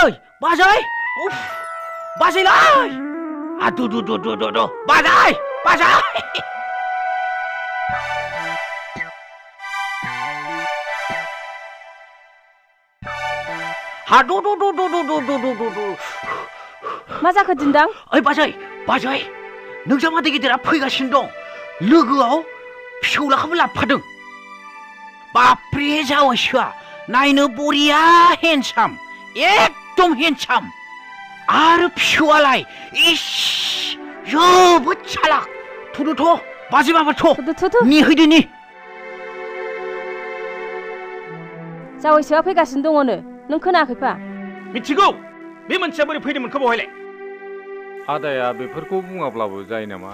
बाजै बाजैलाय दु बाजै मा जाखो दिन्दां? ओइ बाजै नोंजामादै गिदिरा फैगासिनो दं लोगोआव फिसौलाखौबो लाबोफादों बाप्रे जावैसोआ नायनो बरिया हेन्डसाम एकदम हेन्डसाम आरो फिसौआलाय इस जोबोद चालाक थुदुथ' बाजै माबा थ' नेहैदो नि जावैसोआ फैगासिनो दङनो नों खोनायाखैफा? मिथिगौ बे मानसिया बोरै फैदोंमोनखौ बहायलाय आदाया बेफोरखौ बुङाब्लाबो जायो नामा?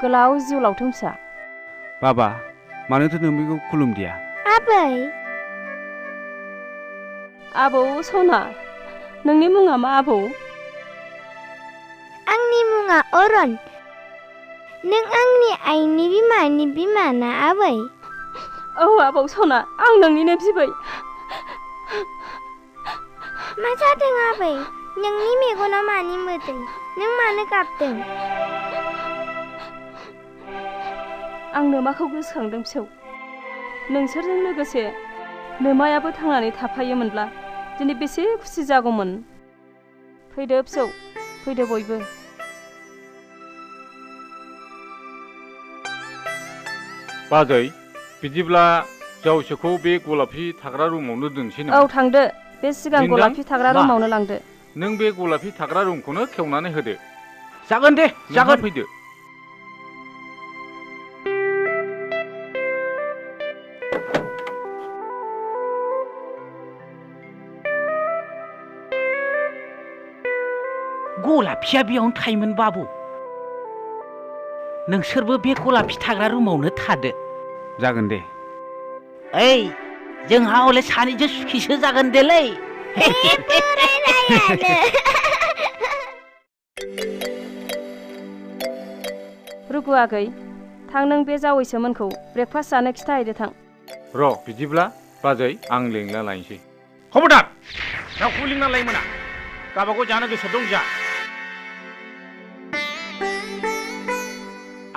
गोलाव जिउ लावथों फिसा। बाबा मानोथो नों बेखौ खुलुमदिया? आबै आबौ सना नोंनि मुङा मा आबौ? आंनि मुङा अरन। नों आंनि आइनि बिमानि बिमा ना आबै? औ आबौ सना आं नोंनिनो बिबै। मा जादों आबै? नोंनि मेगनाव मानि मोदै? नों मानो गाबदों? आं नोमाखौ गोसोखांदों फिसौ। नोंसोरजों लोगोसे नोमायाबो थांनानै थाफायोमोनब्ला दिनै बेसे खुसि जागौमोन। फैदो फिसौ फैदो बयबो। बाजै बिदिब्ला जावैसोखौ बे गलाफि थाग्रा रुमावनो दोनसै नामा? औ थांदो बे सिगां दिन्दां, गलाफि थाग्रा रुमावनो लांदो। नों बे गलाफि थाग्रा रुमखौनो खेवनानै होदो। जागोन दे जागोन। फैदो। गलाफिया बेयावनो थायोमोन बाबु। नोंसोरबो बे गलाफि थाग्रा रुमावनो थादो। जागोन दे। ओइ जोंहा हले सानैजों सुखिसो जागोन देलै। रुगु आगै थां नों बे जावैसोमोनखौ ब्रेकफास्ट जानो खिथाहैदो थां। र' बिदिब्ला बाजै आं लेंना लायनोसै। खबरदार रावखौबो लिंना लाय मोना गावबागाव जानो गोसो दं जा।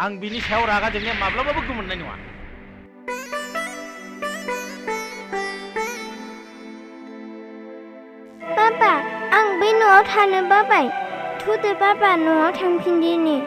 आं बिनि सायाव रागा जोंनाया माब्लाबाबो गोमोरनाय नङा। बाबा आं बे न'आव थानो बाबाय। थुदो बाबा न'आव थांफिनदिनि।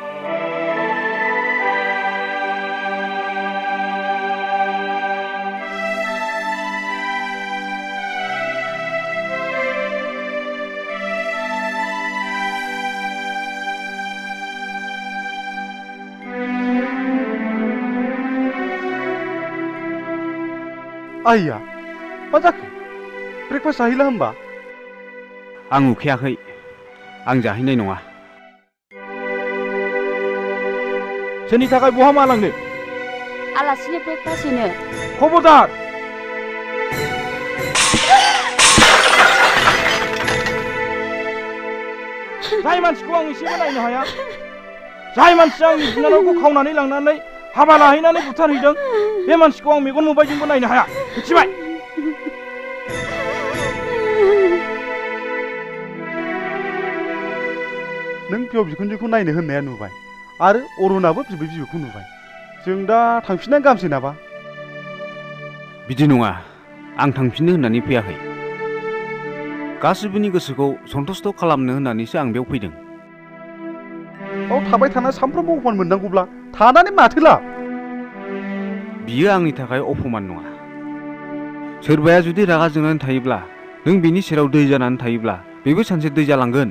आइया मा जाखो? ब्रेकफास्ट जाहैला होमबा? आं उखैयाखै। आं जाहैनाय नङा। सोरनि थाखाय बहा मा लांनो? आलासिनि ब्रेकफास्टैनो। खबरदार! जाय मानसिखौ आं एसेबो नायनो हाया, जाय मानसिया आंनि बिनानावखौ खावनानै लांनानै हाबा लाहैनानै बुथारहैदों बे मानसिखौ आं मेगन मोबाइजोंबो नायनो हाया मिथिबाय नों बिहाव बिखुनजोखौ नायनो होननाया नुबाय आरो अरुणाबो बिबै बिबौखौ नुबाय जों दा थांफिननानै गामसै नामा बिदि नङा आं थांफिननो होननानै फैयाखै गासिबोनि गोसोखौ सन्थुष्ट खालामनो होननानैसो आं बेयाव फैदों बाव थाबाय थाना सामफ्रामबो अफमान मोननांगौब्ला थानानै माथो लाब बियो आंनि थाखाय अपमान नङा सोरबाया जुदि रागा जोंनानै थायोब्ला नों बिनि सेराव दै जानानै थायोब्ला बेबो सानसे दै जालांगोन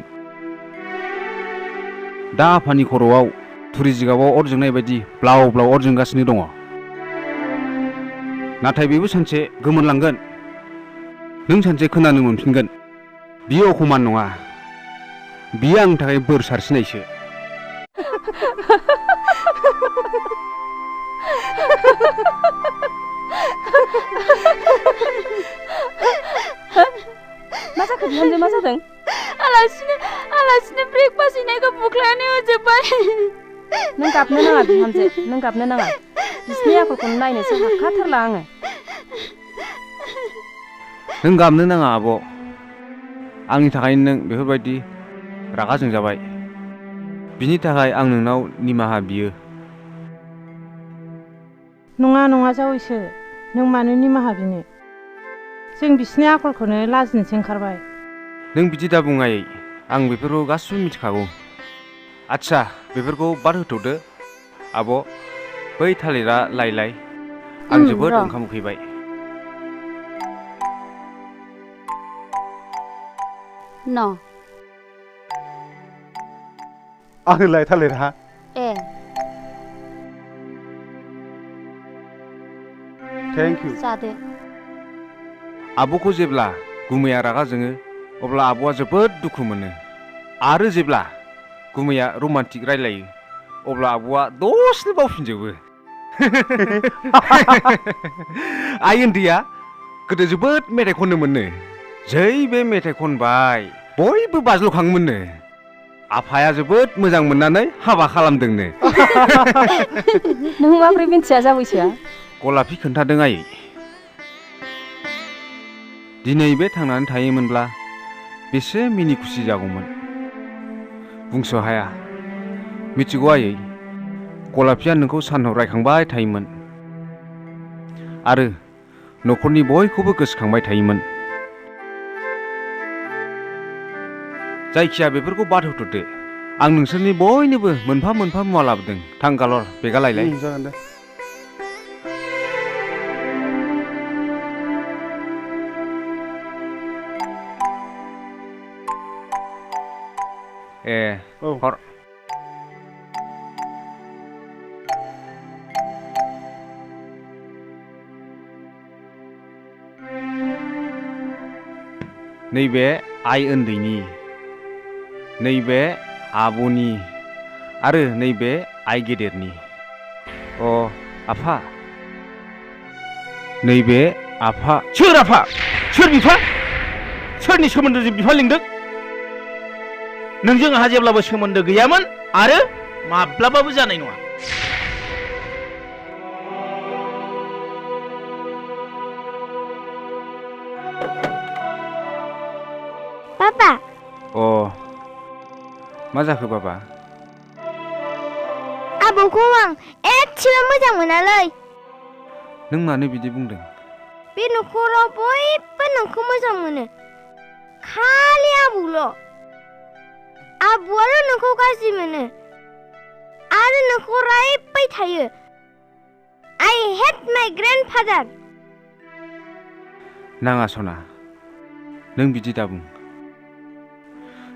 दा आफानि खर'आव थुरि जिगाबाव अर जोंनाय बायदि ब्लाव ब्लाव अर जोंगासिनो दङ नाथाय बेबो सानसे गोमोरलांगोन नों सानसे खोनानो मोनफिनगोन बियो अपमान नङा बियो आंनि थाखाय बोर सारसिनायसो मा जाखो बिहामजो मा जादों आलासिनो ब्रेकफास्ट हैनायखौ बुख्लायनानै होजोब्बाय नों गाबनो नाङा बिहामजो नों गाबनो नाङा बिसिनि आखलखौनो नायनोसो हाखाथारला आङो नों गाबनो नाङा आब' आंनि थाखायनो नों बेफोरबायदि रागा जोंजाबाय बिनि थाखाय आं नोंनाव निमाहा बियो नङा जावैसो नों मानो निमाहा बिनो जों बिसिनि आखलखौनो लाजिनोसो ओंखारबाय नों बिदि दा बुङायै आं बेफोरखौ गासिबो मिथिखागौ आच्छा बेफोरखौ बाद होथ'दो आब' बै थालिरा लायलाय आं जोबोद ओंखाम उखैबाय न आंनोलाय थालिरा ए थेंक इउ जादो आब'खौ जेब्ला गुमैया रागा जोङो अब्ला आब'आ जोबोद दुखु मोनो आरो जेब्ला गुमैया रमान्टिक रायलायो अब्ला आब'आ दसेनो बावफिनजोबो आइ उन्दैया गोदो जोबोद मेथाइ खननो मोननो जै बे मेथाइ खनबाय बयबो बाज्ल'खाङोमोननो आफाया जोबोद मोजां मोननानै हाबा खालामदोंनो नों माब्रै मिन्थिया जावैसोआ गलापि खोन्थादों आयै दिनै बे थांनानै थायोमोनब्ला बेसे मिनि खुसि जागौमोन बुंस' हाया मिथिगौ आयै गलापिया नोंखौ सानहर रायखांबाय थायोमोन आरो न'खरनि बयखौबो गोसोखांबाय थायोमोन जायखिया बेफोरखौ बाद होथ'दो आं नोंसोरनि बयनोबो मोनफा मोनफा मुवा लाबोदों थां गालर बेगा लायलाय जागोन दे ए हर नैबे आइ उन्दैनि नैबे आब'नि आरो नैबे आइ गेदेरनि अ आफा नैबे आफा सोर आफा सोर बिफा सोरनि सोमोन्दोजों बिफा लिंदों नोंजों आंहा जेब्लाबो सोमोन्दो गैयामोन आरो माब्लाबाबो जानाय नङा पापा अ मा जाखो बाबा आबौखौ आं एसेबो मोजां मोनालै नों मानो बिदि बुंदों बे न'खराव बयबो नोंखौ मोजां मोनो खालि आबौल' आबौआल' नोंखौ गाज्रि मोनो आरो नोंखौ रायबाय थायो I hate my grandfather नाङा सना नों बिदि दा बुं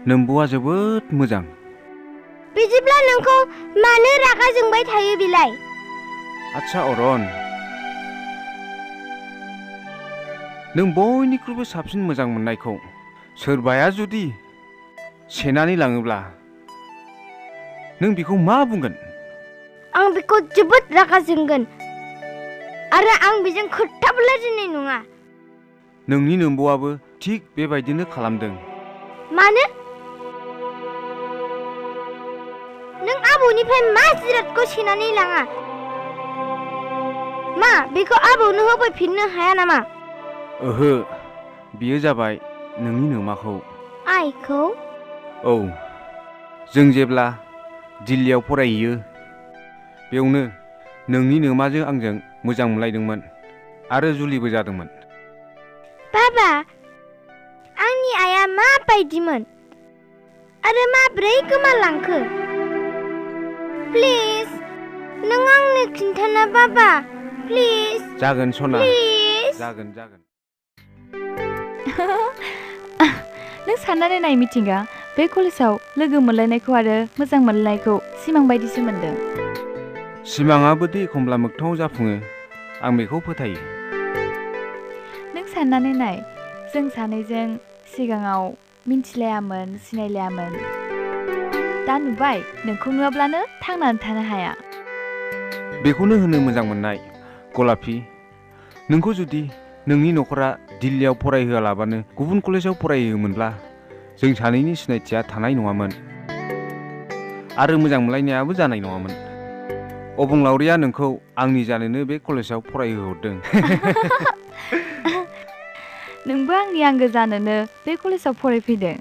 नोम्बुआ जोबोद मोजां बिदिब्ला नोंखौ मानो रागा जोंबाय थायो बिलाय आच्छा अरन नों बयनिख्रुइबो साबसिन मोजां मोननायखौ सोरबाया जुदि सेनानै लाङोब्ला नों बेखौ मा बुंगोन आं बेखौ जोबोद रागा जोंगोन आरो आं बेजों खोथाबो रायज्लायनाय नङा नोंनि नोम्बुआबो थिग बेबायदिनो खालामदों मानो नों आबौनिफ्राय मा जिरादखौ सेनानै लाङा मा बेखौ आबौनो होफैफिननो हाया नामा? ओहो बियो जाबाय नोंनि नोमाखौ। आइखौ? औ जों जेब्ला दिल्लीयाव फरायहैयो बेयावनो नोंनि नोमाजों आंजों मोजां मोनलायदोंमोन आरो जुलिबो जादोंमोन। बाबा आंनि आइया माबायदिमोन आरो माब्रै गोमालांखो? प्लिज नों आंनो खिन्थाना बाबा प्लिज। जागोन सना प्लिज। जागोन। नों साननानै नाय मिथिंगा, बे कलेजाव लोगो मोनलायनायखौ आरो मोजां मोनलायनायखौ सिमां बायदिसो मोनदों। सिमाङाबोदि एखमब्ला मोगथाङाव जाफुङो आं बेखौ फोथायो। नों साननानै नाय, जों सानैजों सिगाङाव मिन्थिलायामोन, सिनायलायामोन। दा नुबाय, नोंखौ नुवाब्लानो थांनानै थानो हाया। बेखौनो होनो मोजां मोननाय गलापी। नोंखौ जुदि नोंनि न'खरा दिल्लीयाव फरायहोआलाबानो गुबुन कलेजाव फरायहोयोमोनब्ला जों सानैनि सिनायथिया थानाय नङामोन आरो मोजां मोनलायनायाबो जानाय नङामोन। अबंलावरिया नोंखौ आंनि जानोनो बे कलेजाव फरायहोहरदों। नोंबो आंनि आंगो जानोनो बे कलेजाव फरायफैदों।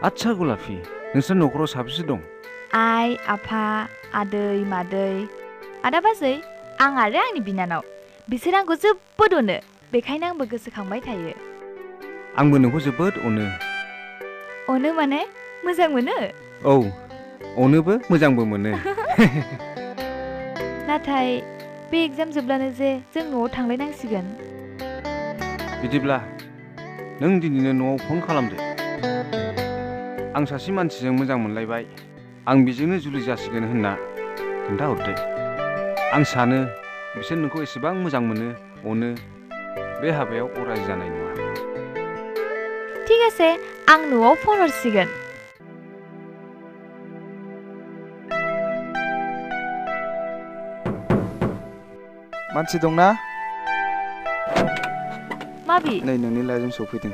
आच्छा गलापी, नोंस्रा न'खराव साबेसे दं? आइ, आफा, आदै, मादै, आदा बाजै, आं आरो आंनि बिनानाव। बिसोर आंखौ जोबोद अनो, बेखायनो आंबो गोसोखांबाय थायो। आंबो नोंखौ जोबोद अनो। अनो माने मोजां मोनो? औ अनोबो मोजांबो मोनो। नाथाय बे एग्जाम जोबब्लानो जे जों न'आव थांलायनांसिगोन। बिदिब्ला नों दिनैनो न'आव फन खालामदो। आं सासे मानसिजों मोजां मोनलायबाय, आं बेजोंनो जुलि जासिगोन होनना खोन्थाहरदो। आं सानो बिसोर नोंखौ एसेबां मोजां मोनो, अनो, बे हाबायाव अराय जानाय नङा। ठीक आसे, आं न'आव फन हरसिगोन। मानसि दंना? माबि? नै नोंनि लाइजाम सफैदों।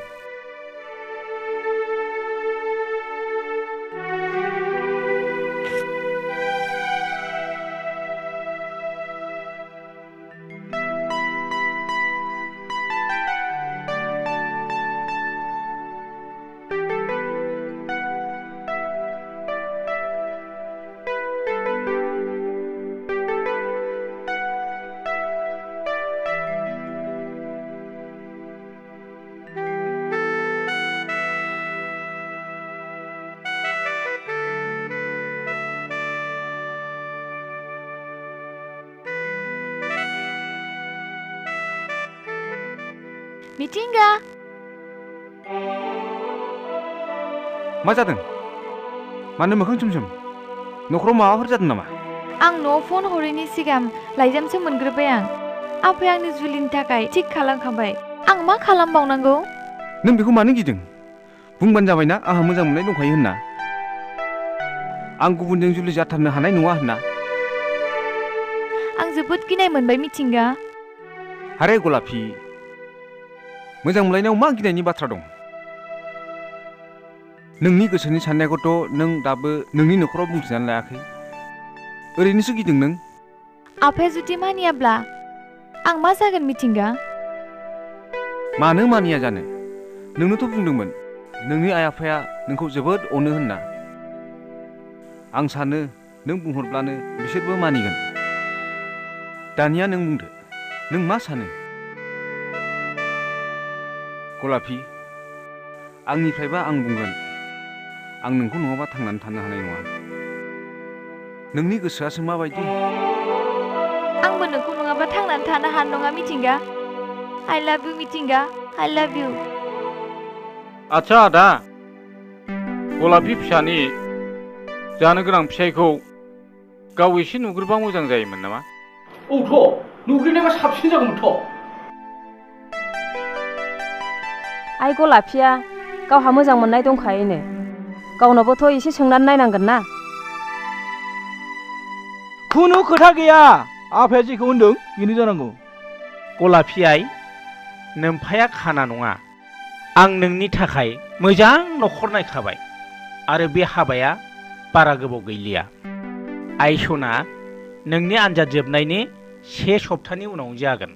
मिथिंगा। मा जादों? मानो मोखां सोमसोम? न'खराव माबाफोर जादों नामा? आं न'आव फन हरैनि सिगां लाइजामसो मोनग्रोबाय आं। आफाया आंनि जुलिनि थाखाय थिग खालामखाबाय। आं मा खालामबावनांगौ? नों बेखौ मानो गिदों? बुंबानो जाबायना आंहा मोजां मोननाय दंखायो होनना। आं गुबुनजों जुलि जाथारनो हानाय नङा होनना। आं जोबोद गिनाय मोनबाय मिथिंगा। आरे गलापी, मोजां मोनलायनायाव मा गिनायनि बाथ्रा दं? नोंनि गोसोनि साननायखौथ' नों दाबो नोंनि न'खराव बुंथिनानै लायाखै। ओरैनोसो गिदों नों। आफाया जुदि मानियाब्ला आं मा जागोन मिथिंगा? मानो मानिया जानो? नोंनोथ' बुंदोंमोन नोंनि आइ आफाया नोंखौ जोबोद अनो होनना। आं सानो नों बुंहरब्लानो बिसोरबो मानिगोन। दानिया नों बुंदो, नों मा सानो? गलापी, आंनिफ्रायबा आं बुंगोन, आं नोंखौ नङाबा थांनानै थानो हानाय नङा। नोंनि गोसोआसो माबायदि? आंबो नोंखौ नङाबा थांनानै थानो हानाय नङा मिथिंगा। I love you मिथिंगा, I love you। आच्छा आदा, गलापी फिसानि जानो गोनां फिसाइखौ गाव एसे नुग्रोबा मोजां जायोमोन नामा? औथ' नुग्रोनायबा साबसिन जागौमोनथ'। आइ गलापीया गावहा मोजां मोननाय दंखायोनो। गावनावबोथ' एसे सोंनानै नायनांगोन ना। खुनु खोथा गैया, आफाया जेखौ होनदों बेनो जानांगौ। गलापी आइ, नोम्फाया खाना नङा। आं नोंनि थाखाय मोजां न'खर नायखाबाय आरो बे हाबाया बारा गोबाव गैलिया। आइ सना, नोंनि आन्जाद जोबनायनि से सप्तानि उनाव जागोन।